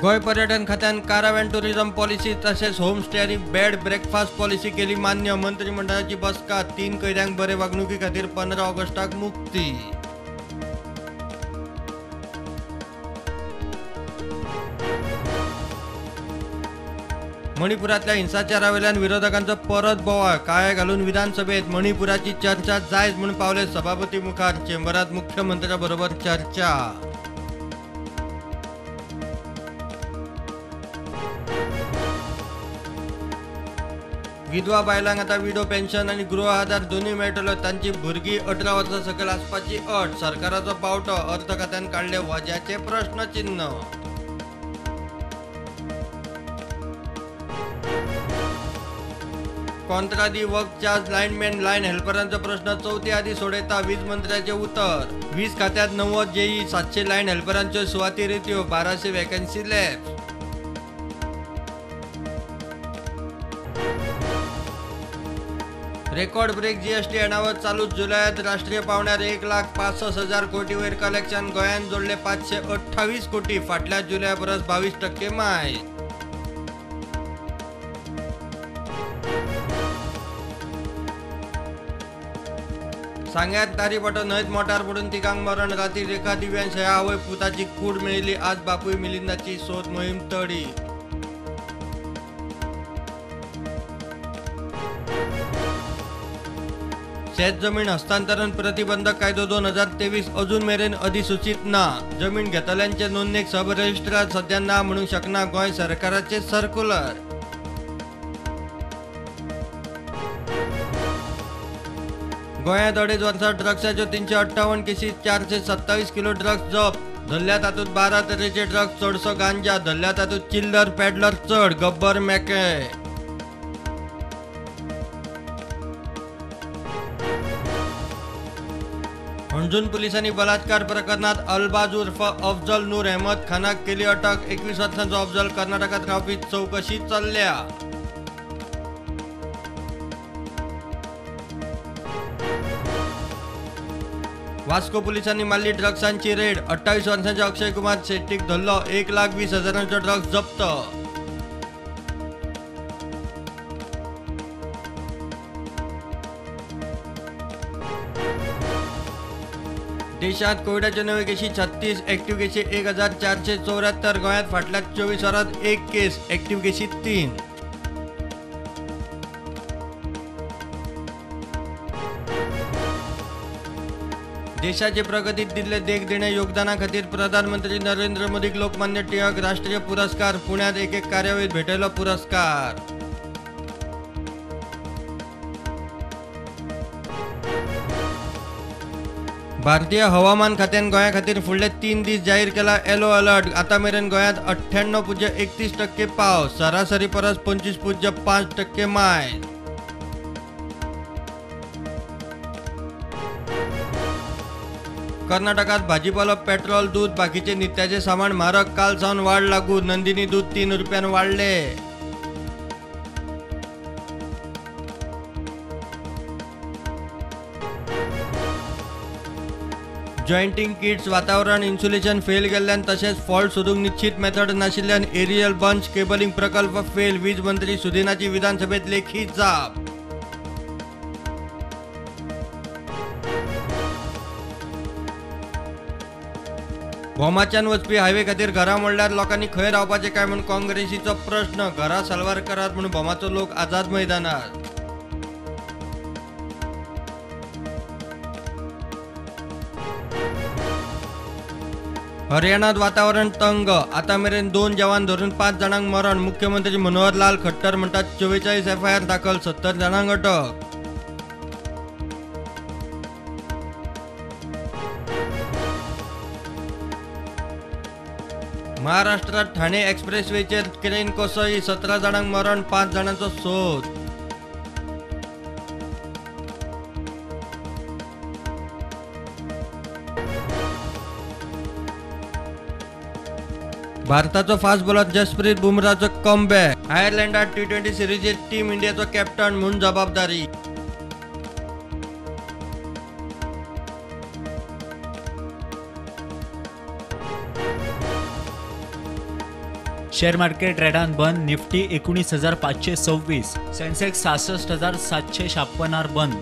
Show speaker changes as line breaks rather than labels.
गोंय पर्यटन खात्यान कारावॅन tourism policy तशेंच होमस्टे आनी बेड ब्रेकफास्ट पॉलिसी केली मान्य. मंत्रिमंडळाची बसका. 3 कैद्यांक बरे वागणुकी खातीर 15 ऑगस्टाक मुक्ती. मणिपुरातल्या हिंसाचारावेल्यान विरोधकांचो परत बोवाळ. काळे घालून विधानसभेत मणिपुराची चर्चा जायच म्हूण पावले सभापती मुखार. चेंबरात मुख्यमंत्र्या बरोबर चर्चा. विधवा बायलांक आतां विडो पेन्शन आनी गृह आधार दोनूय मेळटलो. तांची भुरगीं 18 वर्सां सकयल आसपाची अट. सरकाराचो पावटो. अर्थ खात्यान काडले वज्याचे प्रश्नचिन्ह. कॉंत्रादी वर्क चार्ज लायनमॅन लायन हेल्परांचो प्रश्न चवथी आदी सोडयता वीज मंत्र्याचे उतर. वीज खात्यात 90 जेई 700 लायन हेल्परांच्यो सुवाती रित्यो. 1200 Vacancy lapse. Record break GST येणावळ चालू. जुलयात राष्ट्रीय पावंड्यार 1,65,000 कोटी वयर कलेक्शन. गोंयान जोडले 528 कोटी. फाटल्या जुलया परस 22% माय. सांग्यात तारीपाटो न्हंयत मोटार पडून तिगांक मरण. राती रेखा दिव्यांश ह्या आवय पुताची कूड मेळिल्ली. आज बापूय मिलिंदाची सोद मोहीम तडी. शेत जमीन हस्तांतरण प्रतिबंधक कायदो 2023 अजून मेरेन अधिसूचित ना. जमीन घेतल्यांचे नोंदणीक सब रजिस्ट्रार सध्या ना म्हणूंक शकना. गोंय सरकाराचे सर्क्युलर. गोंयांत 2.5 वर्सां ड्रग्साच्यो 358 केशी, 427 किलो ड्रग्स जप्त. धरल्या तातूंत 12 तरेचे ड्रग्स, चडसो गांजा. धरल्या तातूंत चिल्लर पॅडलर चड. गब्बर मेके. हणजूण पुलिसांनी बलात्कार प्रकरणात अल्बाज उर्फ अफजल नूर अहमद खानाक केली अटक. 21 वर्सांचो अफजल कर्नाटकात रावपी. चवकशी चल्ल्या. वास्को पुलिसांनी मारली ड्रग्सांची रेड. 28 वर्सांच्या अक्षय कुमार शेट्टीक धरलो. 1,20,000 ड्रग्स जप्त. देशात कोविडाच्यो नव्यो केशी 36, ऍक्टिव्ह केशी 1,474. गोंयांत फाटल्या 24 वरांत 1 केस, ऍक्टिव्ह केशी 3. देशाचे प्रगतीत दिल्ले देखदिणे योगदाना खातीर प्रधानमंत्री नरेंद्र मोदीक लोकमान्य टिळक राष्ट्रीय पुरस्कार. पुण्यात एके कार्यावळीत भेटयलो पुरस्कार. भारतीय हवामान खात्यान गोंया खातीर फुडले 3 दीस जाहीर केला येलो अलर्ट. आतां मेरेन गोंयांत 98.31% पावस, सरासरी परस 25.5% माय. कर्नाटकात भाजीपालो, पेट्रोल, दूध, बाकीचे नित्याचे सामान म्हारग. काल सावन वाड लागू. नंदिनी दूध 3 रुपयान वाडले. जॉयंटींग किट्स, वातावरण इन्सुलेशन फेल गेल्ल्यान तशेंच फॉल्ट सोदूंक निश्चित मेथड नाशिल्ल्यान एरियल बंच केबलिंग प्रकल्प फेल. वीज मंत्री सुदिनाची विधानसभेत लेखी जाप. भोमाच्यान वचपी हायवे खातीर घरां मोडल्यार लोकांनी खंय रावपाचें काय म्हूण काँग्रेसीचो प्रश्न. घरां साल्वार करात म्हूण भोमाचो लोक आझाद मैदानार. हरियाणात वातावरण तंग. आतां मेरेन 2 जवान धरून 5 जाणांक मरण. मुख्यमंत्री मनोहर लाल खट्टर म्हणटात 44 एफआयआर दाखल, 70 जाणांक अटक. महाराष्ट्रात ठाणे एक्सप्रेसवेचेर क्रेन कोसळ्ळी. 17 जाणांक मरण, 5 जाणांचो सोद. भारताचो फास्ट बॉलर जसप्रीत बुमराचो कमबॅक. आयर्लंडात T20 सिरीजीत टीम इंडियाचो कॅप्टन म्हूण जबाबदारी.
शेअर मार्केट रेडान बंद. निफ्टी 19,526, सेन्सेक्स 66,756 बंद.